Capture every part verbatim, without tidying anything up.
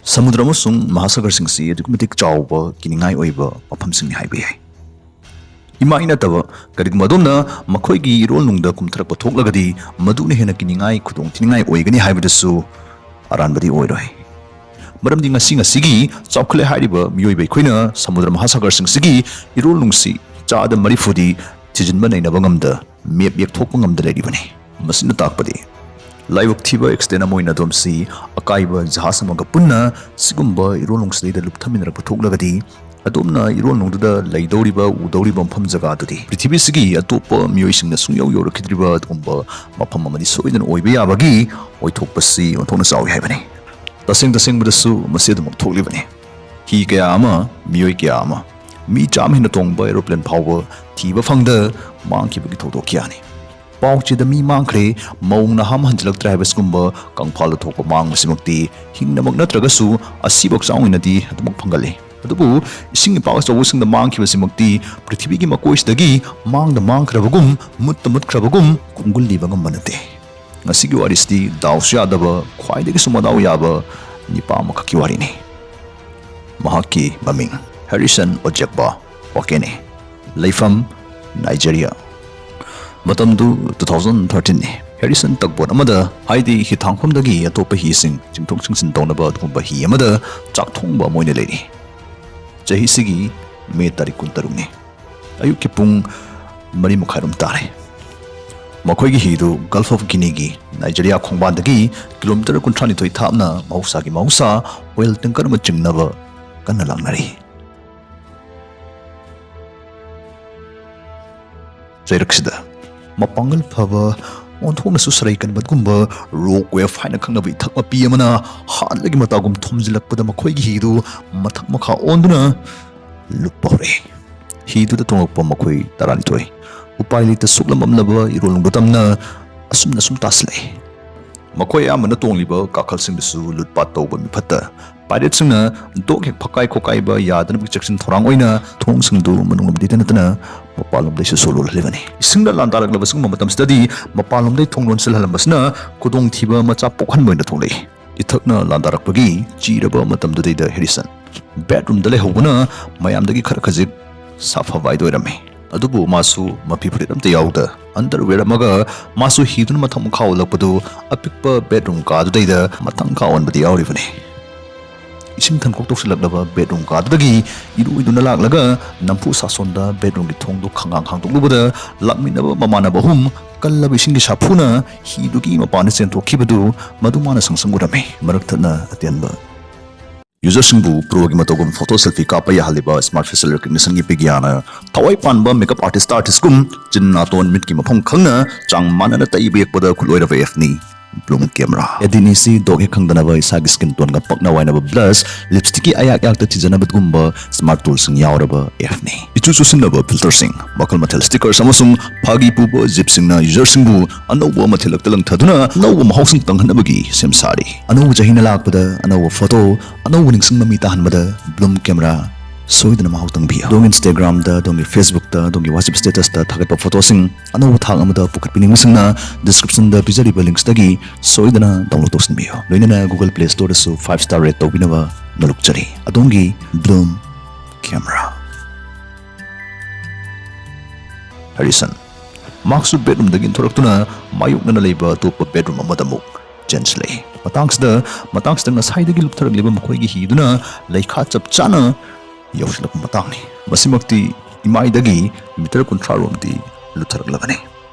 ꯁꯃꯨꯗ꯭ꯔ ꯑꯃꯁꯨꯡ ꯃꯍꯥꯁꯥꯒꯔꯁꯤꯡꯁꯤ ꯑꯗꯨꯛꯀꯤ ꯃꯇꯤꯛ ꯆꯥꯎꯕ, ꯀꯤꯅꯤꯡꯉꯥꯏ ꯑꯣꯏꯕ ꯃꯐꯝꯁꯤꯡꯅꯤ ꯍꯥꯏꯕ ꯌꯥꯏ꯫ ꯏꯃꯥꯏ ꯅꯠꯇꯕ, ꯀꯔꯤꯒꯨꯝꯕ ꯑꯗꯣꯝꯅ ꯃꯈꯣꯏꯒꯤ ꯏꯔꯣꯜ ꯅꯨꯡꯗ ꯀꯨꯝꯊꯔꯛꯄ ꯊꯣꯛꯂꯒꯗꯤ, ꯃꯗꯨꯅ ꯍꯦꯟꯅ ꯀꯤꯅꯤꯡꯉꯥꯏ, ꯈꯨꯗꯣꯡ ꯊꯤꯅꯤꯡꯉꯥꯏ ꯑꯣꯏꯒꯅꯤ ꯍꯥꯏꯕꯗꯁꯨ ꯑꯔꯥꯟꯕꯗꯤ ꯑꯣꯏꯔꯣꯏ꯫ ꯃꯔꯝꯗꯤ ꯉꯁꯤ ꯉꯁꯤꯒꯤ ꯆꯥꯎꯈꯠꯂꯦ ꯍꯥꯏꯔꯤꯕ ꯃꯤꯑꯣꯏꯕ ꯑꯩꯈꯣꯏꯅ ꯁꯃꯨꯗ꯭ꯔ ꯃꯍꯥꯁꯥꯒꯔꯁꯤꯡꯁꯤꯒꯤ ꯏꯔꯣꯜ ꯅꯨꯡꯁꯤ ꯆꯥꯗ ꯃꯔꯤꯐꯨꯗꯤ ꯊꯤꯖꯤꯟꯕ ꯅꯩꯅꯕ ꯉꯝꯗ, ꯃꯦꯞ ꯌꯦꯛꯊꯣꯛꯄ ꯉꯝꯗ ꯂꯩꯔꯤꯕꯅꯤ꯫ ꯃꯁꯤꯅ ꯇꯥꯛꯄꯗꯤ ꯂꯥꯏꯕꯛ ꯊꯤꯕ ꯑꯦꯛꯁꯤꯗꯦꯟ ꯑꯃ ꯑꯣꯏꯅ ꯑꯗꯣꯝꯁꯤ ꯑꯀꯥꯏꯕ ꯖꯍꯥꯖ ꯑꯃꯒ ꯄꯨꯟꯅ ꯁꯤꯒꯨꯝꯕ ꯏꯔꯣꯜ ꯅꯨꯡꯁꯤꯗꯩꯗ ꯂꯨꯞꯊꯃꯤꯟꯅꯔꯛꯄ ꯊꯣꯛꯂꯒꯗꯤ, ꯑꯗꯣꯝꯅ ꯏꯔꯣꯜ ꯅꯨꯡꯗꯨꯗ ꯂꯩꯗꯧꯔꯤꯕ, ꯎꯗꯧꯔꯤꯕ ꯃꯐꯝ ꯖꯒꯥꯗꯨꯗꯤ ꯄ꯭ꯔꯤꯊꯤꯕꯤꯁꯤꯒꯤ ꯑꯇꯣꯞꯄ ꯃꯤꯑꯣꯏꯁꯤꯡꯅ ꯁꯨꯡꯌꯧ ꯌꯧꯔꯛꯈꯤꯗ꯭ꯔꯤꯕ ꯑꯗꯨꯒꯨꯝꯕ ꯃꯐꯝ ꯑꯃꯗꯤ ꯁꯣꯏꯗꯅ ꯑꯣꯏꯕ ꯌꯥꯕꯒꯤ ꯑꯣꯏꯊꯣꯛꯄꯁꯤ ꯑꯣꯟꯊꯣꯛꯅ ꯆꯥꯎꯏ ꯍꯥꯏꯕꯅꯤ꯫ ꯇꯁꯦꯡ ꯇꯁꯦꯡꯕꯗꯁꯨ ꯃꯁꯤ ꯑꯗꯨꯃꯛ ꯊꯣꯛꯂꯤꯕꯅꯤ꯫ ꯍꯤ ꯀꯌꯥ ꯑꯃ, ꯃꯤꯑꯣꯏ ꯀꯌꯥ ꯑꯃ, ꯃꯤ ꯆꯥꯝꯃ ꯍꯦꯟꯅ ꯇꯣꯡꯕ ꯑꯦꯔꯣꯄ꯭ꯂꯦꯟ ꯐꯥꯎꯕ ꯊꯤꯕ ꯐꯪꯗ ꯃꯥꯡꯈꯤꯕꯒꯤ ꯊꯧꯗꯣꯛ ꯀꯌꯥꯅꯤ꯫ ꯄꯥꯎ ꯆꯦꯗ ꯃꯤ ꯃꯥꯡꯈ꯭ꯔꯦ, ꯃꯧ ꯅꯍꯥ ꯑꯃ ꯍꯟꯖꯤꯜꯂꯛꯇ꯭ꯔꯦ ꯍꯥꯏꯕꯁꯤꯒꯨꯝꯕ ꯀꯪꯐꯥꯜꯗ ꯊꯣꯛꯄ ꯃꯥꯡꯕꯁꯤꯃꯛꯇꯤ ꯍꯤꯡꯅꯃꯛ ꯅꯠꯇ꯭ꯔꯒꯁꯨ ꯑꯁꯤꯕ ꯍꯛꯆꯥꯡ ꯑꯣꯏꯅꯗꯤ ꯑꯗꯨꯃꯛ ꯐꯪꯒꯜꯂꯤ꯫ ꯑꯗꯨꯕꯨ ꯏꯁꯤꯡ ꯏꯄꯥꯛ ꯑꯆꯧꯕꯁꯤꯡꯗ ꯃꯥꯡꯈꯤꯕꯁꯤꯃꯛꯇꯤ ꯄ꯭ꯔꯤꯊꯤꯕꯤꯒꯤ ꯃꯀꯣꯏꯁꯤꯗꯒꯤ ꯃꯥꯡꯗ ꯃꯥꯡꯈ꯭ꯔꯕꯒꯨꯝ, ꯃꯨꯠꯇ ꯃꯨꯠꯈ꯭ꯔꯕꯒꯨꯝ ꯈꯣꯡꯒꯨꯜ ꯂꯤꯕ ꯉꯝꯕ ꯅꯠꯇꯦ꯫ ꯉꯁꯤꯒꯤ ꯋꯥꯔꯤꯁꯤꯗꯤ ꯗꯥꯎꯁꯨ ꯌꯥꯗꯕ, ꯈ꯭ꯋꯥꯏꯗꯒꯤꯁꯨ ꯃꯗꯥꯎ ꯌꯥꯕ ꯅꯤꯄꯥ ꯑꯃꯈꯛꯀꯤ ꯋꯥꯔꯤꯅꯤ꯫ ꯃꯍꯥꯛꯀꯤ ꯃꯃꯤꯡ ꯍꯦꯔꯤꯁꯟ ꯑꯣꯖꯦꯛꯕꯥ ꯋꯥꯀꯦꯅꯤ꯫ ꯂꯩꯐꯝ ꯅꯥꯏꯖꯦꯔꯤꯌꯥ꯫ ꯃꯇꯝꯗꯨ two thousand thirteen ꯅꯤ꯫ ꯍꯦꯔꯤꯁꯟ ꯇꯛꯕꯣꯠ ꯑꯃꯗ, ꯍꯥꯏꯗꯤ ꯍꯤꯊꯥꯡꯐꯝꯗꯒꯤ ꯑꯇꯣꯞꯄ ꯍꯤꯁꯤꯡ ꯆꯤꯡꯊꯣꯛ ꯆꯤꯡꯁꯤꯟ ꯇꯧꯅꯕ ꯑꯗꯨꯒꯨꯝꯕ ꯍꯤ ꯑꯃꯗ ꯆꯥꯛ ꯊꯣꯡꯕ ꯑꯃ ꯑꯣꯏꯅ ꯂꯩꯔꯤ꯫ ꯆꯍꯤꯁꯤꯒꯤ ꯃꯦ ꯇꯥꯔꯤꯛ ꯀꯨꯟꯇꯔꯨꯛꯅꯤ꯫ ꯑꯌꯨꯛꯀꯤ ꯄꯨꯡ ꯃꯔꯤ ꯃꯈꯥꯏꯔꯣꯝ ꯇꯥꯔꯦ꯫ ꯃꯈꯣꯏꯒꯤ ꯍꯤꯗꯨ Gulf of Guinea ꯒꯤ ꯅꯥꯏꯖꯦꯔꯤꯌꯥ ꯈꯣꯡꯕꯥꯟꯗꯒꯤ ꯀꯤꯂꯣꯃꯤꯇꯔ ꯀꯨꯟꯊ꯭ꯔꯥꯅꯤꯊꯣꯏ ꯊꯥꯞꯅ ꯃꯍꯧꯁꯥꯒꯤ ꯃꯍꯧꯁꯥ ꯑꯣꯏꯜ ꯇꯦꯡꯀꯔ ꯑꯃ ꯆꯤꯡꯅꯕ ꯀꯟꯅ ꯂꯥꯛꯅꯔꯤ꯫ ꯆꯩꯔꯛꯁꯤꯗ ꯃꯄꯥꯡꯒꯜ ꯐꯕ, ꯑꯣꯟꯊꯣꯛꯅꯁꯨ ꯁꯔꯩ ꯀꯟꯕꯒꯨꯝꯕ ꯔꯣꯛ ꯋꯦꯚ ꯍꯥꯏꯅ ꯈꯪꯅꯕ ꯏꯊꯛ ꯃꯄꯤ ꯑꯃꯅ ꯍꯥꯟꯅꯗꯒꯤ ꯃꯇꯥꯒꯨꯝ ꯊꯣꯝꯖꯤꯜꯂꯛꯄꯗ ꯃꯈꯣꯏꯒꯤ ꯍꯤꯗꯨ ꯃꯊꯛ ꯃꯈꯥ ꯑꯣꯟꯗꯨꯅ ꯂꯨꯞꯄ ꯍꯧꯔꯛꯏ꯫ ꯍꯤꯗꯨꯗ ꯇꯣꯡꯂꯛꯄ ꯃꯈꯣꯏ ꯇꯔꯥꯅꯤꯊꯣꯏ ꯎꯄꯥꯏ ꯂꯩꯇ ꯁꯣꯛꯂꯝꯂꯝꯂꯕ ꯏꯔꯣꯜ ꯅꯨꯡꯗꯣ ꯇꯝꯅ ꯑꯁꯨꯝꯅ ꯁꯨꯝ ꯇꯥꯁꯤꯜꯂꯛꯏ꯫ ꯃꯈꯣꯏ ꯑꯌꯥꯝꯕꯅ ꯇꯣꯡꯂꯤꯕ ꯀꯥꯈꯜꯁꯤꯡꯗꯨꯁꯨ ꯂꯨꯠꯄꯥꯠ ꯇꯧꯕ ꯃꯤꯐꯠꯇ ꯄꯥꯏꯔꯦꯠꯁꯤꯡꯅ ꯗꯣꯛ ꯍꯦꯛ ꯐꯛꯀꯥꯏ ꯈꯣꯀꯥꯏꯕ ꯌꯥꯗꯅꯕꯒꯤ ꯆꯦꯛꯁꯤꯟ ꯊꯧꯔꯥꯡ ꯑꯣꯏꯅ ꯊꯣꯡꯁꯤꯡꯗꯨ ꯃꯅꯨꯡꯂꯣꯝꯗꯩꯗ ꯅꯠꯇꯅ ꯃꯄꯥꯟꯂꯣꯝꯗꯩꯁꯨ ꯁꯣ ꯂꯣꯜꯍꯜꯂꯤꯕꯅꯤ꯫ ꯏꯁꯤꯡꯅ ꯂꯥꯟꯗꯥꯔꯛꯂꯕ ꯁꯤꯒꯨꯝꯕ ꯃꯇꯝꯁꯤꯗꯗꯤ ꯃꯄꯥꯟꯂꯣꯝꯗꯩ ꯊꯣꯡ ꯂꯣꯟꯁꯤꯜꯍꯜꯂꯝꯕꯁꯤꯅ ꯈꯨꯗꯣꯡꯊꯤꯕ ꯃꯆꯥ ꯄꯣꯛꯍꯟꯕ ꯑꯣꯏꯅ ꯊꯣꯛꯂꯛꯏ꯫ ꯏꯊꯛꯅ ꯂꯥꯟꯗꯥꯔꯛꯄꯒꯤ ꯆꯤꯔꯕ ꯃꯇꯝꯗꯨꯗꯩꯗ ꯍꯦꯔꯤꯁꯟ ꯕꯦꯗꯔꯨꯝꯗ ꯂꯩꯍꯧꯕꯅ ꯃꯌꯥꯝꯗꯒꯤ ꯈꯔ ꯈꯖꯤꯛ ꯁꯥꯐꯕ ꯍꯥꯏꯗꯣ ꯑꯣꯏꯔꯝꯃꯤ꯫ ꯑꯗꯨꯕꯨ ꯃꯥꯁꯨ ꯃꯐꯤ ꯐꯨꯔꯤꯠ ꯑꯝꯇ ꯌꯥꯎꯗ ꯑꯟꯗꯔꯋꯦꯌꯔ ꯑꯃꯒ ꯃꯥꯁꯨ ꯍꯤꯗꯨꯅ ꯃꯊꯛ ꯃꯈꯥ ꯑꯣꯜꯂꯛꯄꯗꯨ ꯑꯄꯤꯛꯄ ꯕꯦꯗꯔꯨꯝ ꯀꯥꯗꯨꯗꯩꯗ ꯃꯊꯪ ꯀꯥ ꯑꯣꯟꯕꯗꯤ ꯌꯥꯎꯔꯤꯕꯅꯤ꯫ ꯏꯁꯤꯡ ꯊꯟꯀꯣꯛ ꯇꯧꯁꯤꯜꯂꯛꯂꯕ ꯕꯦꯗꯔꯨꯝ ꯀꯥꯗꯨꯗꯒꯤ ꯏꯔꯣꯏꯗꯨꯅ ꯂꯥꯛꯂꯒ ꯅꯝꯐꯨ ꯁꯥꯁꯣꯟꯗ ꯕꯦꯗꯔꯨꯝꯒꯤ ꯊꯣꯡꯗꯨ ꯈꯪꯒꯥꯡ ꯍꯥꯡꯗꯣꯛꯂꯨꯕꯗ ꯂꯥꯛꯃꯤꯟꯅꯕ ꯃꯃꯥꯟꯅꯕ ꯑꯍꯨꯝ ꯀꯜꯂꯕ ꯏꯁꯤꯡꯒꯤ ꯁꯥꯐꯨꯅ ꯍꯤꯗꯨꯒꯤ ꯃꯄꯥꯟꯗ ꯆꯦꯟꯊꯣꯛꯈꯤꯕꯗꯨ ꯃꯗꯨ ꯃꯥꯅ ꯁꯪꯁꯪ ꯎꯔꯝꯃꯤ꯫ ꯃꯔꯛ ꯊꯠꯅ ꯑꯇꯦꯟꯕ ꯌꯨꯖꯔꯁꯤꯡꯕꯨ ꯄ꯭ꯔꯣꯒꯤ ꯃꯇꯧꯒꯨꯝ ꯐꯣꯇꯣ ꯁꯦꯜꯐꯤ ꯀꯥꯞꯄ ꯌꯥꯍꯜꯂꯤꯕ ꯁ꯭ꯃꯥꯔꯠ ꯐꯦꯁꯤꯌꯦꯜ ꯔꯤꯀꯒꯅꯤꯁꯟꯒꯤ ꯕꯤꯒ꯭ꯌꯥꯟꯅ ꯊꯋꯥꯏ ꯄꯥꯟꯕ ꯃꯦꯀꯞ ꯑꯥꯔꯇꯤꯁꯇ ꯑꯥꯔꯇꯤꯁꯀꯨꯝ ꯆꯤꯟ ꯅꯥꯇꯣꯟ ꯃꯤꯠꯀꯤ ꯃꯐꯝ ꯈꯪꯅ ꯆꯥꯡ ꯃꯥꯟꯅꯅ ꯇꯩꯕ ꯌꯦꯛꯄꯗ ꯈꯨꯠꯂꯣꯏꯔꯕ ꯑꯦꯐꯅꯤ꯫ Bloom camera. ꯑꯦꯗꯤꯅꯤꯁꯤ ꯗꯣꯛ ꯍꯦꯛ ꯈꯪꯗꯅꯕ ꯏꯁꯥꯒꯤ ꯁ꯭ꯀꯤꯟ ꯇꯣꯟꯒ ꯄꯛꯅ ꯋꯥꯏꯅꯕ ꯕ꯭ꯂꯁ, ꯂꯤꯞꯁꯇꯤꯛꯀꯤ ꯑꯌꯥꯛ ꯌꯥꯛꯇ ꯊꯤꯖꯅꯕꯒꯨꯝꯕ ꯁ꯭ꯃꯥꯔꯠ ꯇꯨꯜꯁꯤꯡ ꯌꯥꯎꯔꯕ ꯑꯦꯐꯅꯤ꯫ ꯏꯆꯨ ꯆꯨꯁꯤꯟꯅꯕ ꯐꯤꯜꯇꯔꯁꯤꯡ, ꯃꯈꯜ ꯃꯊꯦꯜ ꯁ꯭ꯇꯤꯀꯔꯁ ꯑꯃꯁꯨꯡ ꯐꯥꯒꯤ ꯄꯨꯕ ꯖꯤꯞꯁꯤꯡꯅ ꯌꯨꯖꯔꯁꯤꯡꯕꯨ ꯑꯅꯧꯕ ꯃꯊꯦꯜ ꯂꯛꯇ ꯂꯪꯊꯗꯨꯅ ꯑꯅꯧꯕ ꯃꯍꯥꯎꯁꯤꯡ ꯇꯪꯍꯟꯅꯕꯒꯤ ꯁꯦꯝ ꯁꯥꯔꯤ꯫ ꯑꯅꯧꯕ ꯆꯍꯤꯅ ꯂꯥꯛꯄꯗ ꯑꯅꯧꯕ ꯐꯣꯇꯣ, ꯑꯅꯧꯕ ꯅꯤꯡꯁꯤꯡ ꯃꯃꯤ ꯇꯥꯍꯟꯕꯗ ꯕ꯭ꯂꯨꯝ ꯀꯦꯃꯦꯔꯥ ꯁꯣꯏꯗꯅ ꯃꯍꯥꯎ ꯇꯪꯕꯤꯌꯨ꯫ ꯑꯗꯣꯝꯒꯤ ꯏꯟꯁꯇꯥꯒ꯭ꯔꯥꯝꯗ, ꯑꯗꯣꯝꯒꯤ ꯐꯦꯁꯕꯨꯛꯇ, ꯑꯗꯣꯝꯒꯤ ꯋꯥꯆꯦꯞ ꯁ꯭ꯇꯦꯇꯁꯇ ꯊꯥꯒꯠꯄ ꯐꯣꯇꯣꯁꯤꯡ ꯑꯅꯧꯕ ꯊꯥꯛ ꯑꯃꯗ ꯄꯨꯈꯠꯄꯤꯅꯤꯡꯕꯁꯤꯡꯅ ꯗꯤꯁꯀ꯭ꯔꯤꯞꯁꯟꯗ ꯄꯤꯖꯔꯤꯕ ꯂꯤꯡꯛꯁꯇꯒꯤ ꯁꯣꯏꯗꯅ ꯗꯥꯎꯟꯂꯣꯗ ꯇꯧꯁꯤꯟꯕꯤꯌꯨ꯫ ꯂꯣꯏꯅꯅ ꯒꯨꯒꯜ ꯄ꯭ꯂꯦ ꯁ꯭ꯇꯣꯔꯗꯁꯨ ꯐꯥꯏꯚ ꯁ꯭ꯇꯥꯔ ꯔꯦꯠ ꯇꯧꯕꯤꯅꯕ ꯅꯣꯜꯂꯨꯛꯆꯔꯤ꯫ ꯑꯗꯣꯝꯒꯤ ꯕ꯭ꯂꯨꯝ ꯀꯦꯃꯦꯔꯥ꯫ ꯍꯦꯔꯤꯁꯟ ꯃꯍꯥꯛꯁꯨ ꯕꯦꯗꯔꯨꯝꯗꯒꯤ ꯏꯟꯊꯣꯔꯛꯇꯨꯅ ꯃꯥꯌꯣꯛꯅꯅ ꯂꯩꯕ ꯑꯇꯣꯞꯄ ꯕꯦꯗꯔꯨꯝ ꯑꯃꯗ ꯑꯃꯨꯛ ꯆꯦꯟꯁꯤꯜꯂꯛꯏ꯫ ꯃꯇꯥꯡꯁꯤꯗ ꯃꯇꯥꯡꯁꯤꯗ ꯉꯁꯥꯏꯗꯒꯤ ꯂꯨꯞꯊꯔꯛꯂꯤꯕ ꯃꯈꯣꯏꯒꯤ ꯍꯤꯗꯨꯅ ꯂꯩꯈꯥ ꯆꯞ ꯆꯥꯅ ꯌꯧꯁꯤꯜꯂꯛꯄ ꯃꯇꯥꯡꯅꯤ꯫ ꯃꯁꯤꯃꯛꯇꯤ ꯏꯃꯥꯏꯗꯒꯤ ꯃꯤꯇꯔ ꯀꯨꯟꯊ꯭ꯔꯥ ꯔꯣꯝꯗꯤ ꯂꯨꯞꯊꯔꯛꯂꯕꯅꯤ꯫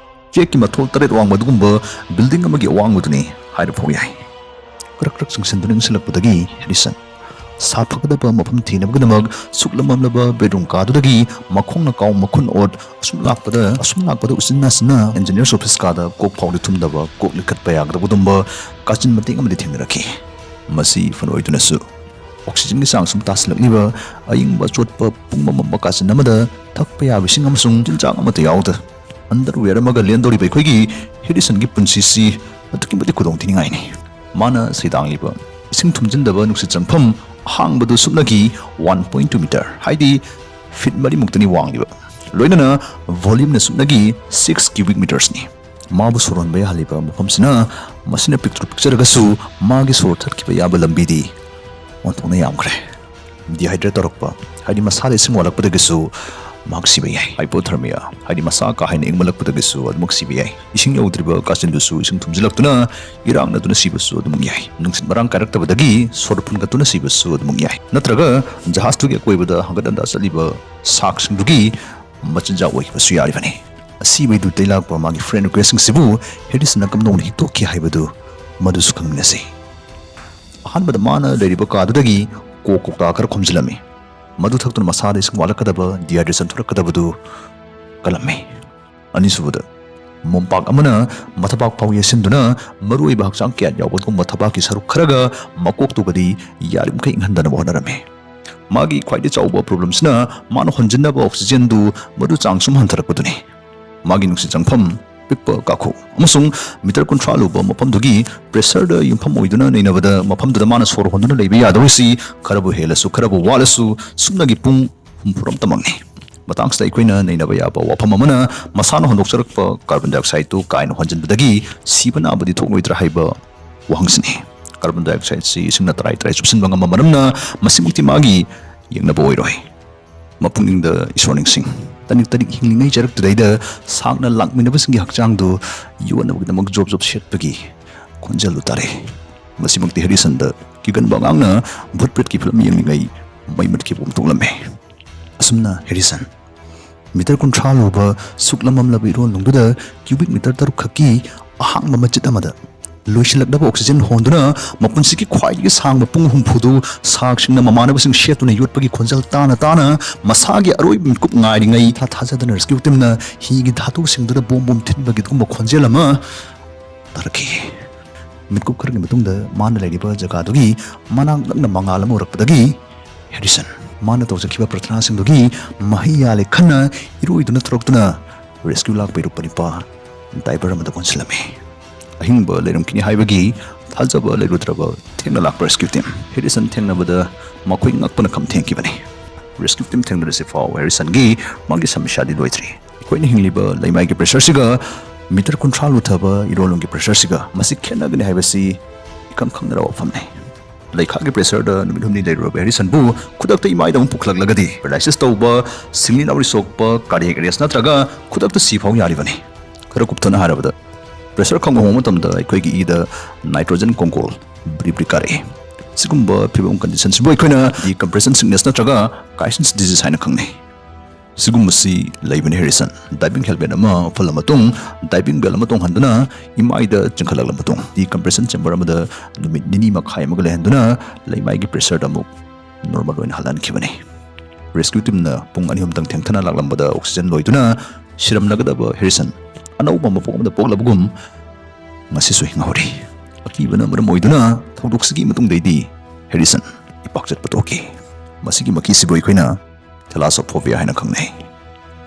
ꯆꯦꯛꯀꯤ ꯃꯊꯣꯜ ꯇꯔꯦꯠ ꯋꯥꯡꯕ ꯑꯗꯨꯒꯨꯝꯕ ꯕꯤꯜꯗꯤꯡ ꯑꯃꯒꯤ ꯑꯋꯥꯡꯕꯗꯨꯅꯤ ꯍꯥꯏꯔ ꯐꯥꯎ ꯌꯥꯏ꯫ ꯀ꯭ꯔꯛ ꯀ꯭ꯔꯛ ꯆꯤꯡꯁꯤꯟꯗꯨꯅ ꯏꯟꯁꯤꯜꯂꯛꯄꯗꯒꯤ ꯍꯦꯔꯤꯁꯟ ꯁꯥꯐꯒꯗꯕ ꯃꯐꯝ ꯊꯤꯅꯕꯒꯤꯗꯃꯛ ꯁꯨꯛꯂꯝꯂꯝꯂꯕ ꯕꯦꯗꯔꯨꯝ ꯀꯥꯗꯨꯗꯒꯤ ꯃꯈꯣꯡꯅ ꯀꯥꯎ ꯃꯈꯨꯟ ꯑꯣꯠ ꯑꯁꯨꯝ ꯂꯥꯛꯄꯗ ꯑꯁꯨꯝ ꯂꯥꯛꯄꯗ ꯎꯆꯤꯟ ꯅꯥꯆꯤꯟꯅ ꯏꯟꯖꯤꯅꯤꯌꯔꯁ ꯑꯣꯐꯤꯁ ꯀꯥꯗ ꯀꯣꯛ ꯐꯥꯎꯗꯤ ꯊꯨꯝꯗꯕ ꯀꯣꯛ ꯂꯤꯈꯠꯄ ꯌꯥꯒꯗꯕꯒꯨꯝꯕ ꯀꯥꯆꯤꯟ ꯃꯇꯦꯛ ꯑꯃꯗꯤ ꯊꯦꯡꯅꯔꯛꯈꯤ꯫ ꯃꯁꯤ ꯐꯅ ꯑꯣꯏꯗꯨꯅꯁꯨ ꯑꯣꯛꯁꯤꯖꯟꯒꯤ ꯆꯥꯡ ꯁꯨꯝ ꯇꯥꯁꯤꯜꯂꯛꯂꯤꯕ ꯑꯏꯪꯕ ꯑꯆꯣꯠꯄ ꯄꯨꯡ ꯑꯃꯝꯕ ꯀꯥꯆꯤꯟ ꯑꯃꯗ ꯊꯛꯄ ꯌꯥꯕ ꯏꯁꯤꯡ ꯑꯃꯁꯨꯡ ꯆꯤꯟꯖꯥꯛ ꯑꯃꯠꯇ ꯌꯥꯎꯗ ꯑꯟꯗꯔꯋꯦꯌꯔ ꯑꯃꯒ ꯂꯦꯟꯗꯧꯔꯤꯕ ꯑꯩꯈꯣꯏꯒꯤ ꯍꯦꯔꯤꯁꯟꯒꯤ ꯄꯨꯟꯁꯤꯁꯤ ꯑꯗꯨꯛꯀꯤ ꯃꯇꯤꯛ ꯈꯨꯗꯣꯡ ꯊꯤꯅꯤꯡꯉꯥꯏꯅꯤ꯫ ꯃꯥꯅ ꯁꯩꯗꯥꯡꯂꯤꯕ ꯏꯁꯤꯡ ꯊꯨꯝꯖꯤꯟꯗꯕ ꯅꯨꯡꯁꯤꯠ ꯆꯪꯐꯝ ꯑꯍꯥꯡꯕꯗꯨ ꯁꯨꯞꯅꯒꯤ ꯋꯥꯟ ꯄꯣꯏꯟ ꯇꯨ ꯃꯤꯇꯔ, ꯍꯥꯏꯗꯤ ꯐꯤꯠ ꯃꯔꯤꯃꯨꯛꯇꯅꯤ ꯋꯥꯡꯂꯤꯕ, ꯂꯣꯏꯅꯅ ꯚꯣꯂ꯭ꯌꯨꯝꯅ ꯁꯨꯞꯅꯒꯤ ꯁꯤꯛꯁ ꯀ꯭ꯌꯨꯕꯤꯛ ꯃꯤꯇꯔꯁꯅꯤ꯫ ꯃꯥꯕꯨ ꯁꯣꯔ ꯍꯣꯟꯕ ꯌꯥꯍꯜꯂꯤꯕ ꯃꯐꯝꯁꯤꯅ ꯃꯁꯤꯅ ꯄꯤꯛꯇ꯭ꯔꯨ ꯄꯤꯛꯆꯔꯒꯁꯨ ꯃꯥꯒꯤ ꯁꯣꯔ ꯊꯠꯈꯤꯕ ꯌꯥꯕ ꯂꯝꯕꯤꯗꯤ ꯑꯣꯟꯊꯣꯛꯅ ꯌꯥꯝꯈ꯭ꯔꯦ꯫ Dehydrate ꯇꯧꯔꯛꯄ, ꯍꯥꯏꯗꯤ ꯃꯁꯥꯗ ꯏꯁꯤꯡ ꯋꯥꯠꯂꯛꯄꯗꯒꯤꯁꯨ ꯃꯍꯥꯛ ꯁꯤꯕ ꯌꯥꯏ꯫ Hypothermia, ꯍꯥꯏꯗꯤ ꯃꯁꯥ ꯀꯥ ꯍꯦꯟꯅ ꯏꯪꯃꯜꯂꯛꯄꯗꯒꯤꯁꯨ ꯑꯗꯨꯃꯛ ꯁꯤꯕ ꯌꯥꯏ꯫ ꯏꯁꯤꯡ ꯌꯧꯗ꯭ꯔꯤꯕ ꯀꯥꯆꯤꯟꯗꯨꯁꯨ ꯏꯁꯤꯡ ꯊꯨꯝꯖꯤꯜꯂꯛꯇꯨꯅ ꯏꯔꯥꯛꯅꯗꯨꯅ ꯁꯤꯕꯁꯨ ꯑꯗꯨꯃꯛ ꯌꯥꯏ꯫ ꯅꯨꯡꯁꯤꯠ ꯃꯔꯥꯡ ꯀꯥꯏꯔꯛꯇꯕꯗꯒꯤ ꯁꯣꯔ ꯐꯨꯟꯒꯠꯇꯨꯅ ꯁꯤꯕꯁꯨ ꯑꯗꯨꯃꯛ ꯌꯥꯏ꯫ ꯅꯠꯇ꯭ꯔꯒ ꯖꯍꯥꯖꯇꯨꯒꯤ ꯑꯀꯣꯏꯕꯗ ꯍꯪꯒꯠ ꯍꯟꯗꯥ ꯆꯠꯂꯤꯕ ꯁꯥꯔꯛꯁꯤꯡꯗꯨꯒꯤ ꯃꯆꯤꯟꯖꯥꯛ ꯑꯣꯏꯈꯤꯕꯁꯨ ꯌꯥꯔꯤꯕꯅꯤ꯫ ꯑꯁꯤꯕꯩꯗꯨ ꯇꯩꯂꯥꯛꯄ ꯃꯥꯒꯤ friend requestꯁꯤꯡꯁꯤꯕꯨ ꯍꯦꯔꯤꯁꯟꯅ ꯀꯝꯗꯧꯅ ꯍꯤꯛꯇꯣꯛꯈꯤ ꯍꯥꯏꯕꯗꯨ ꯃꯗꯨꯁꯨ ꯈꯪꯃꯤꯟꯅꯁꯤ꯫ ꯑꯍꯥꯟꯕꯗ ꯃꯥꯅ ꯂꯩꯔꯤꯕ ꯀꯥꯗꯨꯗꯒꯤ ꯀꯣꯛ ꯀꯧꯇꯥ ꯈꯔ ꯈꯣꯝꯖꯤꯜꯂꯝꯃꯤ꯫ ꯃꯗꯨ ꯊꯛꯇꯨꯅ ꯃꯁꯥꯗ ꯏꯁꯤꯡ ꯋꯥꯠꯂꯛꯀꯗꯕ, dehydration ꯊꯣꯛꯂꯛꯀꯗꯕꯗꯨ ꯀꯜꯂꯝꯃꯤ꯫ ꯑꯅꯤꯁꯨꯕꯗ, ꯃꯣꯝꯄꯥꯛ ꯑꯃꯅ ꯃꯊꯕꯥꯛ ꯐꯥꯎ ꯌꯩꯁꯤꯟꯗꯨꯅ ꯃꯔꯨꯑꯣꯏꯕ ꯍꯛꯆꯥꯡ ꯀꯌꯥꯠ ꯌꯥꯎꯕꯒꯨꯝꯕ ꯊꯕꯥꯛꯀꯤ ꯁꯔꯨꯛ ꯈꯔꯒ ꯃꯀꯣꯛꯇꯨꯒꯗꯤ ꯌꯥꯔꯤꯃꯈꯩ ꯏꯪꯍꯟꯗꯅꯕ ꯍꯣꯠꯅꯔꯝꯃꯤ꯫ ꯃꯥꯒꯤ ꯈ꯭ꯋꯥꯏꯗꯒꯤ ꯆꯥꯎꯕ problemꯁꯤꯅ ꯃꯥꯅ ꯍꯣꯟꯖꯤꯟꯅꯕ oxygenꯗꯨ ꯃꯗꯨ ꯆꯥꯡ ꯁꯨꯝ ꯍꯟꯊꯔꯛꯄꯗꯨꯅꯤ꯫ ꯃꯥꯒꯤ ꯅꯨꯡꯁꯤꯠ ꯆꯪꯐꯝ ꯄꯤꯛꯄ ꯀꯥꯈꯨ ꯑꯃꯁꯨꯡ meter ꯀꯨꯟꯊ꯭ꯔꯥ ꯂꯨꯕ ꯃꯐꯝꯗꯨꯒꯤ pressureꯗ ꯌꯨꯝꯐꯝ ꯑꯣꯏꯗꯨꯅ ꯅꯩꯅꯕꯗ, ꯃꯐꯝꯗꯨꯗ ꯃꯥꯅ ꯁꯣꯔ ꯍꯣꯟꯗꯨꯅ ꯂꯩꯕ ꯌꯥꯗꯧꯔꯤꯁꯤ ꯈꯔꯕꯨ ꯍꯦꯜꯂꯁꯨ ꯈꯔꯕꯨ ꯋꯥꯠꯂꯁꯨ ꯁꯨꯞꯅꯒꯤ ꯄꯨꯡ ꯍꯨꯝꯐꯨꯔꯣꯝꯇꯃꯛꯅꯤ꯫ ꯃꯇꯥꯡꯁꯤꯗ ꯑꯩꯈꯣꯏꯅ ꯅꯩꯅꯕ ꯌꯥꯕ ꯋꯥꯐꯝ ꯑꯃꯅ ꯃꯁꯥꯅ ꯍꯣꯟꯗꯣꯛꯆꯔꯛꯄ carbon dioxideꯇꯨ ꯀꯥꯏꯅ ꯍꯣꯟꯖꯤꯟꯕꯗꯒꯤ ꯁꯤꯕ ꯅꯥꯕꯗꯤ ꯊꯣꯛꯂꯣꯏꯗ꯭ꯔꯥ ꯍꯥꯏꯕ ꯋꯥꯍꯪꯁꯤꯅꯤ꯫ Carbon dioxideꯁꯤ ꯏꯁꯤꯡꯅ ꯇꯔꯥꯏ ꯇꯔꯥꯏ ꯆꯨꯞꯁꯤꯟꯕ ꯉꯝꯕ ꯃꯔꯝꯅ ꯃꯁꯤꯃꯛꯇꯤ ꯃꯥꯒꯤ ꯌꯦꯡꯅꯕ ꯑꯣꯏꯔꯣꯏ꯫ ꯃꯄꯨꯛꯅꯤꯡꯗ ꯏꯁꯣꯔ ꯅꯤꯡꯁꯤꯡ꯫ ꯇꯅꯤꯛ ꯇꯅꯤꯛ ꯍꯤꯡꯂꯤꯉꯩ ꯆꯔꯛꯇꯨꯗꯩꯗ ꯁꯥꯡꯅ ꯂꯥꯛꯃꯤꯟꯅꯕꯁꯤꯡꯒꯤ ꯍꯛꯆꯥꯡꯗꯨ ꯌꯣꯟꯅꯕꯒꯤꯗꯃꯛ ꯖꯣꯕ ꯖꯣꯕ ꯁꯦꯠꯄꯒꯤ ꯈꯣꯟꯖꯦꯜꯗꯨ ꯇꯥꯔꯛꯏ꯫ ꯃꯁꯤꯃꯛꯇꯤ ꯍꯦꯔꯤꯁꯟꯗ ꯀꯤꯒꯟꯕ ꯑꯉꯥꯡꯅ ꯚꯨꯠ ꯄ꯭ꯔꯦꯠꯀꯤ ꯐꯤꯂꯝ ꯌꯦꯡꯂꯤꯉꯩ ꯃꯩ ꯃꯨꯠꯈꯤꯕꯒꯨꯝ ꯊꯣꯛꯂꯝꯃꯤ꯫ ꯑꯁꯨꯝꯅ ꯍꯦꯔꯤꯁꯟ meter ꯀꯨꯟꯊ꯭ꯔꯥ ꯂꯨꯕ ꯁꯨꯛꯂꯝꯃꯝꯂꯕ ꯏꯔꯣꯟꯅꯨꯡꯗꯨꯗ cubic meter ꯇꯔꯨꯛ ꯈꯛꯀꯤ ꯑꯍꯥꯡꯕ ꯃꯆꯤꯠ ꯑꯃꯗ ꯂꯣꯏꯁꯤꯜꯂꯛꯂꯕ oxygen ꯍꯣꯟꯗꯨꯅ ꯃꯄꯨꯟꯁꯤꯒꯤ ꯈ꯭ꯋꯥꯏꯗꯒꯤ ꯁꯥꯡꯕ ꯄꯨꯡ ꯍꯨꯝꯐꯨꯗꯨ ꯁꯥꯛꯁꯤꯡꯅ ꯃꯃꯥꯟꯅꯕꯁꯤꯡ ꯁꯦꯠꯇꯨꯅ ꯌꯣꯠꯄꯒꯤ ꯈꯣꯟꯖꯦꯜ ꯇꯥꯅ ꯇꯥꯅ ꯃꯁꯥꯒꯤ ꯑꯔꯣꯏꯕ ꯃꯤꯀꯨꯞ ꯉꯥꯏꯔꯤꯉꯩ ꯏꯊꯥ ꯊꯥꯖꯗꯅ rescue teamꯅ ꯍꯤꯒꯤ ꯙꯥꯇꯨꯁꯤꯡꯗꯨꯗ ꯕꯣꯝ ꯕꯣꯝ ꯊꯤꯟꯕꯒꯤꯒꯨꯝꯕ ꯈꯣꯟꯖꯦꯜ ꯑꯃ ꯇꯥꯔꯛꯈꯤ꯫ ꯃꯤꯠꯀꯨꯞ ꯈꯔꯒꯤ ꯃꯇꯨꯡꯗ ꯃꯥꯅ ꯂꯩꯔꯤꯕ ꯖꯒꯥꯗꯨꯒꯤ ꯃꯅꯥꯛ ꯅꯛꯅ ꯃꯉꯥꯜ ꯑꯃ ꯎꯔꯛꯄꯗꯒꯤ ꯍꯦꯔꯤꯁꯟ ꯃꯥꯅ ꯇꯧꯖꯈꯤꯕ ꯄ꯭ꯔꯊꯅꯥꯁꯤꯡꯗꯨꯒꯤ ꯃꯍꯩ ꯌꯥꯜꯂꯦ ꯈꯟꯅ ꯏꯔꯣꯏꯗꯨꯅ ꯊꯣꯔꯛꯇꯨꯅ rescue ꯂꯥꯛꯄ ꯏꯔꯨꯞꯄ ꯅꯤꯄꯥ diver ꯑꯃꯗ ꯀꯣꯟꯁꯤꯜꯂꯝꯃꯤ꯫ ꯑꯍꯤꯡꯕ ꯂꯩꯔꯝꯈꯤꯅꯤ ꯍꯥꯏꯕꯒꯤ ꯊꯥꯖꯕ ꯂꯩꯔꯨꯗ꯭ꯔꯕ ꯊꯦꯡꯅ ꯂꯥꯛꯄ rescue team꯫ ꯍꯦꯔꯤꯁꯟ ꯊꯦꯡꯅꯕꯗ ꯃꯈꯣꯏ ꯉꯛꯄꯅ ꯈꯝ ꯊꯦꯡꯈꯤꯕꯅꯤ꯫ Rescue team ꯊꯦꯡꯅꯔꯁꯤ ꯐꯥꯎ ꯍꯦꯔꯤꯁꯟꯒꯤ ꯃꯥꯒꯤ ꯁꯃꯁ꯭ꯌꯥꯗꯤ ꯂꯣꯏꯗ꯭ꯔꯤ꯫ ꯑꯩꯈꯣꯏꯅ ꯍꯤꯡꯂꯤꯕ ꯂꯩꯃꯥꯏꯒꯤ pressureꯁꯤꯒ ꯃꯤꯇꯔ ꯀꯨꯟꯊ꯭ꯔꯥ ꯂꯨꯊꯕ ꯏꯔꯣꯜꯂꯣꯝꯒꯤ ꯄ꯭ꯔꯦꯁꯔꯁꯤꯒ ꯃꯁꯤ ꯈꯦꯠꯅꯒꯅꯤ ꯍꯥꯏꯕꯁꯤ ꯏꯈꯪ ꯈꯪꯅꯔꯕ ꯋꯥꯐꯝꯅꯤ꯫ ꯂꯩꯈꯥꯒꯤ ꯄ꯭ꯔꯦꯁꯔꯗ ꯅꯨꯃꯤꯠ ꯍꯨꯝꯅꯤ ꯂꯩꯔꯨꯔꯕ ꯍꯦꯔꯤꯁꯟꯕꯨ ꯈꯨꯗꯛꯇ ꯏꯃꯥꯏꯗ ꯑꯃꯨꯛ ꯄꯨꯈꯠꯂꯛꯂꯒꯗꯤ ꯄꯦꯔꯥꯂꯥꯏꯁꯤꯁ ꯇꯧꯕ, ꯁꯤꯡꯂꯤ ꯅꯥꯎꯔꯤ ꯁꯣꯛꯄ, ꯀꯥꯔꯗꯤꯌꯦꯛ ꯑꯦꯔꯦꯁ ꯅꯠꯇ꯭ꯔꯒ ꯈꯨꯗꯛꯇ ꯁꯤ ꯐꯥꯎ ꯌꯥꯔꯤꯕꯅꯤ꯫ ꯈꯔ ꯀꯨꯞꯊꯅ ꯍꯥꯏꯔꯕꯗ, ꯄ꯭ꯔꯦꯁꯔ ꯈꯪꯕ ꯍꯧꯕ ꯃꯇꯝꯗ ꯑꯩꯈꯣꯏꯒꯤ ꯏꯗ ꯅꯥꯏꯇ꯭ꯔꯣꯖꯟ ꯀꯣꯡꯒꯣꯜ ꯕ꯭ꯔꯤ ꯕ꯭ꯔꯤ ꯀꯥꯔꯛꯏ꯫ ꯁꯤꯒꯨꯝꯕ ꯐꯤꯕꯝ ꯀꯟꯗꯤꯁꯟꯁꯤꯕꯨ ꯑꯩꯈꯣꯏꯅ decompression sickness ꯅꯠꯇ꯭ꯔꯒ ꯀꯥꯏꯁꯟꯁ ꯗꯤꯖꯤꯁ ꯍꯥꯏꯅ ꯈꯪꯅꯩ꯫ ꯁꯤꯒꯨꯝꯕꯁꯤ ꯂꯩꯕꯅꯤ ꯍꯦꯔꯤꯁꯟ꯫ ꯗꯥꯏꯚꯤꯡ ꯍꯦꯜꯃꯦꯠ ꯑꯃ ꯎꯞꯍꯜꯂ ꯃꯇꯨꯡ, ꯗꯥꯏꯚꯤꯡ ꯕꯦꯜ ꯑꯃ ꯇꯣꯡꯍꯟꯗꯨꯅ ꯏꯃꯥꯏꯗ ꯆꯤꯡꯈꯠꯂꯛꯂꯕ ꯃꯇꯨꯡ, decompression chamber ꯑꯃꯗ ꯅꯨꯃꯤꯠ ꯅꯤꯅꯤ ꯃꯈꯥꯏ ꯑꯃꯒ ꯂꯩꯍꯟꯗꯨꯅ ꯂꯩꯃꯥꯏꯒꯤ ꯄ꯭ꯔꯦꯁꯔꯗ ꯑꯃꯨꯛ ꯅꯣꯔꯃꯦꯜ ꯑꯣꯏꯅ ꯍꯜꯍꯟꯈꯤꯕꯅꯤ꯫ ꯔꯦꯁꯀ꯭ꯌꯨ ꯇꯤꯝꯅ ꯄꯨꯡ ꯑꯅꯤ ꯑꯍꯨꯝꯇꯪ ꯊꯦꯡꯊꯅ ꯂꯥꯛꯂꯝꯕꯗ ꯑꯣꯛꯁꯤꯖꯦꯟ ꯂꯣꯏꯗꯨꯅ ꯁꯤꯔꯝꯂꯒꯗꯕ ꯍꯦꯔꯤꯁꯟ ꯑꯅꯧꯕ ꯃꯄꯣꯛ ꯑꯃꯗ ꯄꯣꯛꯂꯕꯒꯨꯝ ꯉꯁꯤꯁꯨ ꯍꯤꯡꯍꯧꯔꯤ꯫ ꯑꯀꯤꯕꯅ ꯃꯔꯝ ꯑꯣꯏꯗꯨꯅ ꯊꯧꯗꯣꯛꯁꯤꯒꯤ ꯃꯇꯨꯡꯗꯩꯗꯤ ꯍꯦꯔꯤꯁꯟ ꯏꯄꯥꯛ ꯆꯠꯄ ꯇꯣꯛꯈꯤ꯫ ꯃꯁꯤꯒꯤ ꯃꯈꯤꯁꯤꯕꯨ ꯑꯩꯈꯣꯏꯅ thalassophobia ꯍꯥꯏꯅ ꯈꯪꯅꯩ꯫